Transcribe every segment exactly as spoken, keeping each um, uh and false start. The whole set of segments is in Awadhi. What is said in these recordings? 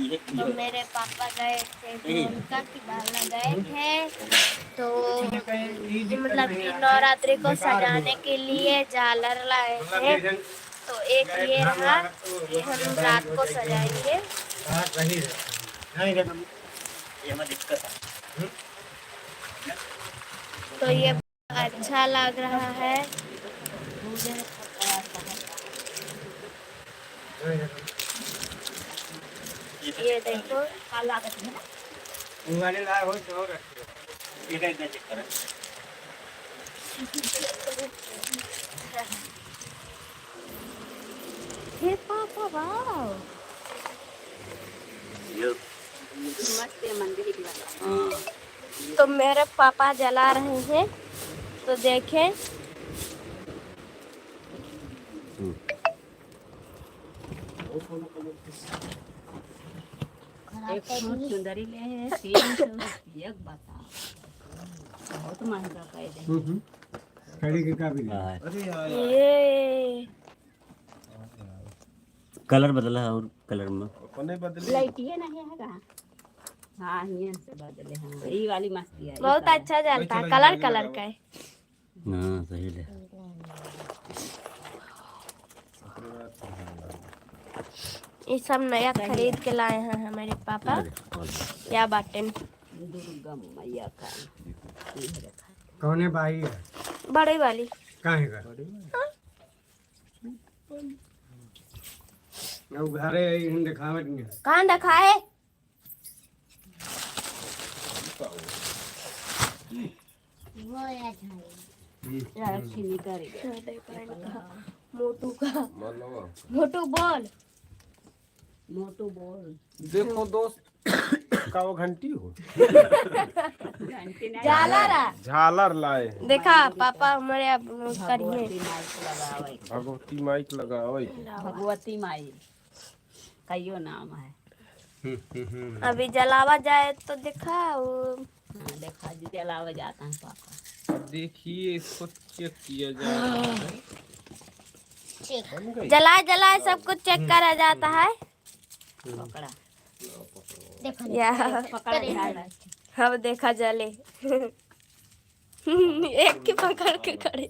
तो मेरे पापा गए थे, ढोलका की बाला गए थे, तो मतलब कि नवरात्रि को सजाने के लिए झालर लाए थे। तो एक ये रहा, ये हम रात को सजाएंगे। तो ये अच्छा लग रहा है। ये देखो। हे पापा, वाओ। मस्त है मंदिर की बात। हाँ। तो मेरे पापा जला रहे हैं, तो देखें। हम्म। एक सूट चुंदरी ले हैं, तीन सौ रुपया, बताओ। बहुत महंगा कह दे। हम्म, हम्म। कड़ी के का भी नहीं। हाँ। अरे यार, यार। ये कलर बदला है और कलर में। अपने बदले। लाइटिए नहीं है का? हाँ, हियन से बदले, हाँ। ई वाली मस्ती है, ई बहुत कलर। अच्छा जलता है, वही कलर कलर, कलर का है। हाँ, सही ले। ये सब नया खरीद के लाए हैं हमारे पापा। अरे, और या बाटेन। दुर्गा मैया का। कौने भाई है? बड़े वाली। काहे का? हाँ। अब घरे आई, हम देखावत नहीं। कहाँ देखाए? वो यार झाड़ी। हम्म। यार, हम्म। छीनी कर गया। मोटू का। मोटू बोल। मोटू बोल। देखो दोस्त, का वो घंटी हो? घंटी नहीं। झालर है। झालर लाए। देखा, पापा हमारे अब करिए। भगवती माई के लगावे के। भगवती माई के लगावे के। भगवती माई। कईयो नाम है। हम्म, हम्म, हम्म। अभी जलावा जाए तो देखा, वो हाँ, देखा जी, जलावा जाता है पापा। अब देखिए, इसको चेक किया जा रहा है। चेक। बन गई? जलाए, जलाए सब कुछ चेक करा जाता है। पकड़ा। देखो, या। पकड़ा जा रहा है। अब देखा जले। एक के पकड़ के खड़े।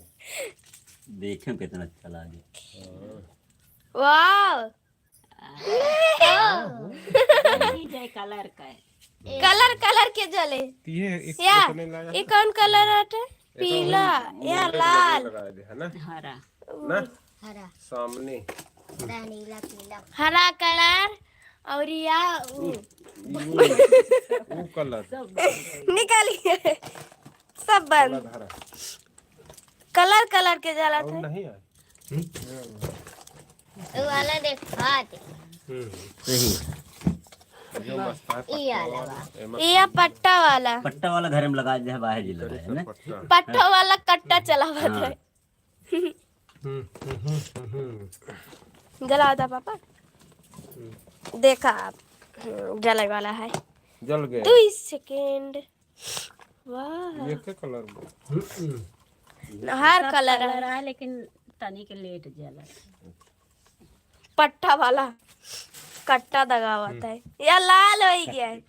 देखें कितना अच्छा लागे। वाह। यही जे कलर का है। कलर, कलर के जले। ये एक या, कितने लाया? ये कौन कलर हटे? पीला या लाल? लगा दे, है ना? हरा। ना? हरा। सामने। हरा, नीला, पीला। हरा कलर और या उ। वो, वो कलर। निकल गए। सब बंद। कलर हरा। कलर, कलर के जला और थे। नहीं है। वो वाला देखा दे। हम्म। सही। जो मस्त है, ई पट्टा वाला वाला। बा। एमा ये पट्टा वाला। पट्टा वाला घर में लगा दे, बाहर जी लगा है ना। पट्टा। पट्टा वाला कट्टा चलावत हाँ। है। हम्म, हम्म, हम्म, हम्म। जला दा पापा। हम्म। देखा आप, हम्म, जले वाला है। जल गया। दो सेकंड। वाह। ये के कलर बा? हर सब कलर कलर है। है, लेकिन तनी के लेट जला। पट्टा वाला कट्टा दगावत है। या लाल हो गया है।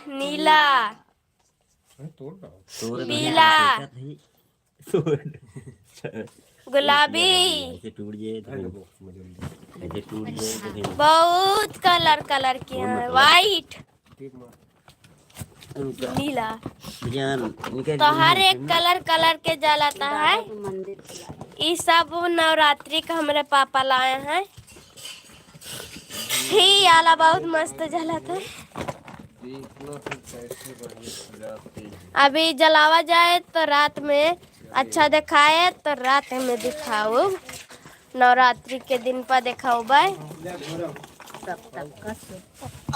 नीला। अरे तोड़ दो। तोड़ दो। पीला। तोड़। गुलाबी। ऐसे टूट जाए तो अरे फिर, वो, मुझे ऐसे टूट जाए तो फिर। बहुत कलर, कलर के हैं। व्हाइट। नीला। जान, इनके तो हर एक कलर, कलर के जलाता है। ई सब नवरात्रि का हमरे पापा लाए हैं। ही आला बहुत मस्त जलाता है। अभी जलावा जाए तो रात में अच्छा देखाए तो रात में दिखाओ, नवरात्रि के दिन पर देखाओ बाय।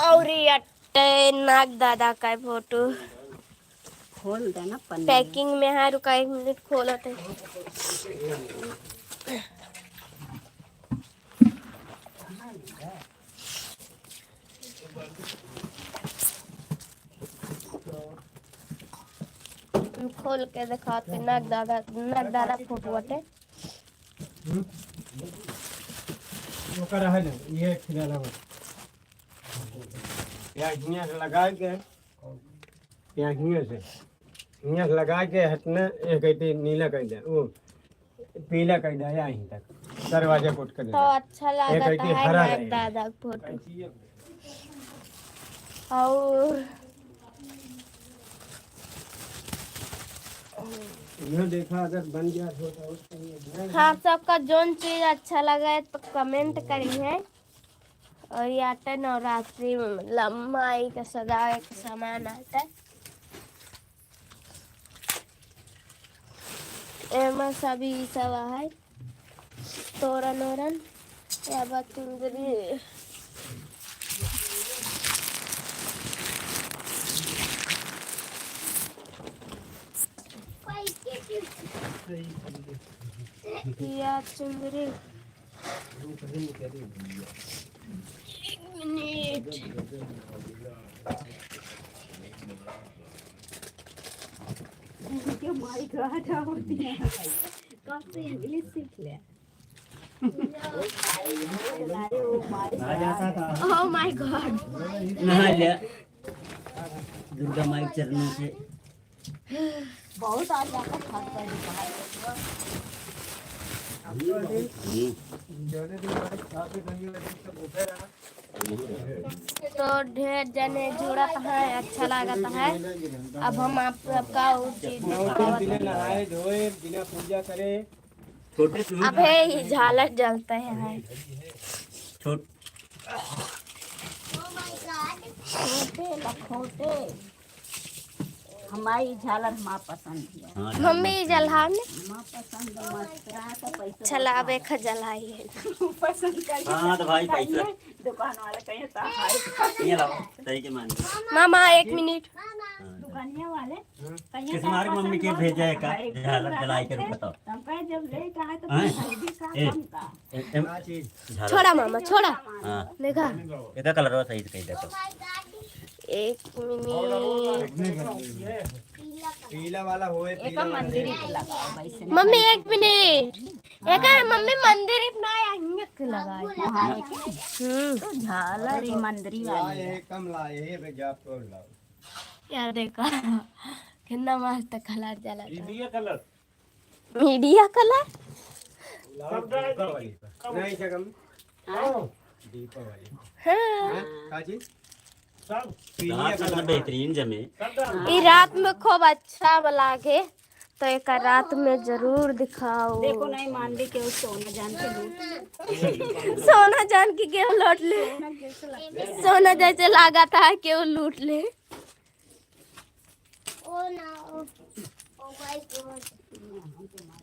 और ये अट्टे नाग दादा का फोटो खोल देना पन्नी। पैकिंग में है, रुका एक मिनट खोलत है। खोल के देखाते, नाग दादा, नाग दादा फोटो बाटे। हम्म? ओकर है ना, ये खिलाला बा। या हियाँ से लगा के, या हियाँ से, हियाँ से लगा के हटना, ये कहते नीला कर दे, वो पीला कर दे, या यहीं तक दरवाजा कोट कर तो दे। अच्छा ये लागत कहते है हरा नाग रहे। दादा के फोटो। और यह देखा, अगर बन गया हो तो और सही है। हाँ, सबका जौन चीज अच्छा लगे तो कमेंट करिहे। और ये आटे नवरात्रि में मतलब माई के सजावे के सामान आटे। एमा सभी सब है, तोरन ओरन, या बा चुंदरी। या चुंदरी। एक मिनट। Oh my God, कब से इंग्लिश सीख ले? Oh my God। नहा लिया दुर्गा माई के चरणों से। बहुत आज आपका खास कर दिया है। हम्म। तो ढेर जने जुड़त हैं, अच्छा लागत है। अब हम आप सबका उ चीज नौ दिन बिना नहाए धोए, बिना पूजा करे। छोटे से अबे ही झालर जलते हैं। छोट- छोटे लखोटे। हमारी झालर हमार पसंद है। हाँ, मम्मी, झालर। जलहान। हमार पसंद मस्त रहा तो पैसा चला, बता। बेखा जलाई है। पसंद करिए हाँ, तो भाई, पैसा। दुकान वाला कहिए तो हाय। ये लाओ, सही के मान लो। मामा, एक मिनट। हाँ, दुकानिया वाले कहिए किस तो मारे मम्मी के पसंद भेजा है का? मस्त है। झालर जलाई के रुको तो। हम कहे, जब लेट आए तो हैं? फिर जल्दी का ए। कम का। ए, एम, झालर। छोड़ा मामा, छोड़ा। हाँ। देखा। एका कलरवा सही से कही देखो। एक मिनट। पीला वाला होए, एका पीला वाला। मंदिर ही लगाओ वैसे। मम्मी, एक मिनट। एका मम्मी मंदिर ही ना, यहाँ के लगाए। हाँ, एके। हम्म। तो झालर ही मंदिर ही वाली है। लाए, कम लाए, ये पे गैप तो लाओ। यार देखा, कितना मस्त कलर जला था। India colour. Media colour? लाल दीपावली। नहीं, क्या कम? हाँ। दीपावली। हाँ। हाँ, का चीज? सब। पीला रात में कलर। बेहतरीन जमे। ई रात में खूब अच्छा लागे, तो एक रात में जरूर दिखाओ। देखो नहीं मान ली, केहू सोना जान के लूट ले। सोना जान के केहू लूट ले। सोना जैसे लागत है केहू लूट ले। Oh no. Oh my God. Oh my God.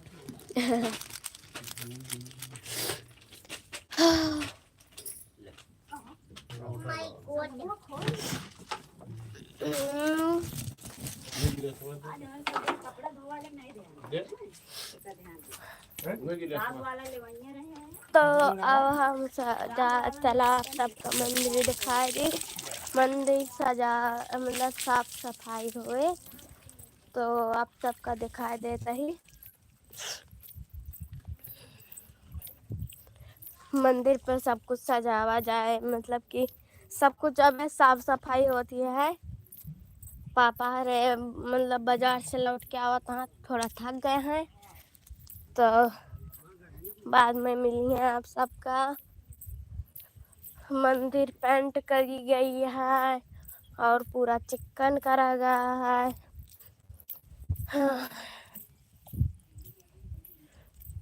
हम्म। तो अब हम स-, जा-, चला सबका मंदिर दिखाई दी। मंदिर सजा, मतलब साफ सफाई होए, तो आप सबका दिखाई देत ही। मंदिर पर सब कुछ सजावा जाए, मतलब कि सब कुछ अब साफ सफाई होती है। पापा रे, मतलब बाजार से लौट के आवत हैं, थोड़ा थक गए हैं, तो बाद में मिली हैं आप सबका। मंदिर पेंट करी गई है और पूरा चिक्कन करा गया है। हाँ।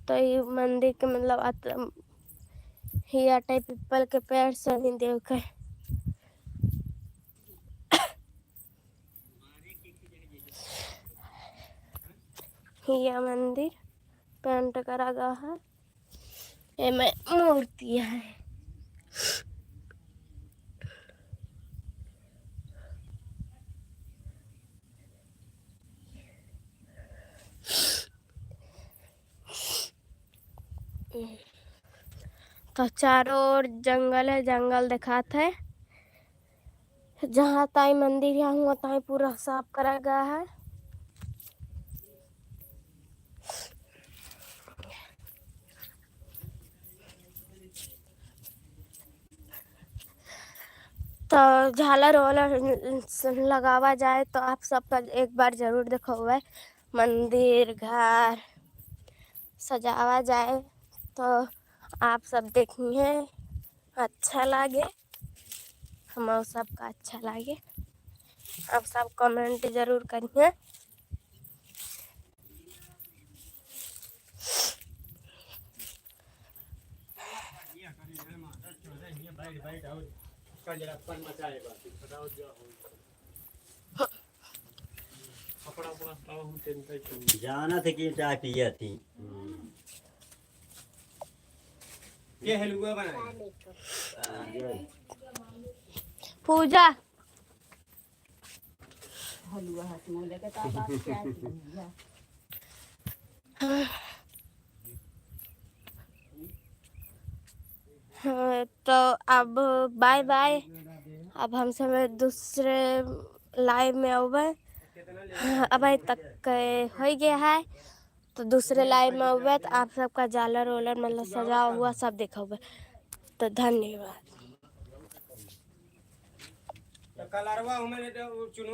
तो ये मंदिर के मतलब अत-, हिया टाइप पीपल के पेड़ से ही देख के हिया मंदिर पेंट करा गया है। एमे मूर्ति है। तो चारों ओर जंगल है, जंगल देखात है। जहाँ ताई मंदिर है, हुआँ ताई पूरा साफ करा गया है। तो झालर वालर लगावा जाए तो आप सबका एक बार जरूर देखउबे। मंदिर घर सजावा जाए तो आप सब देखिहें, अच्छा लागे, हम सबका अच्छा लागे। आप सब comment जरूर करिहें। जाना थे कि चाय पिया थी। ये हलवा बनाए। पूजा। हलवा हाथ में लेके तो आप, आप क्या कीजिएगा? हाँ, तो अब bye bye। अब हम सब दूसरे live में अउबे। हाँ, अबे तक के होइ गया है, तो दूसरे live में अउबे तो आप सबका झालर ओलर मतलब सजा हुआ सब देखउबे। तो धन्यवाद। तो कलरवा हमें ले दे, वो चुनवा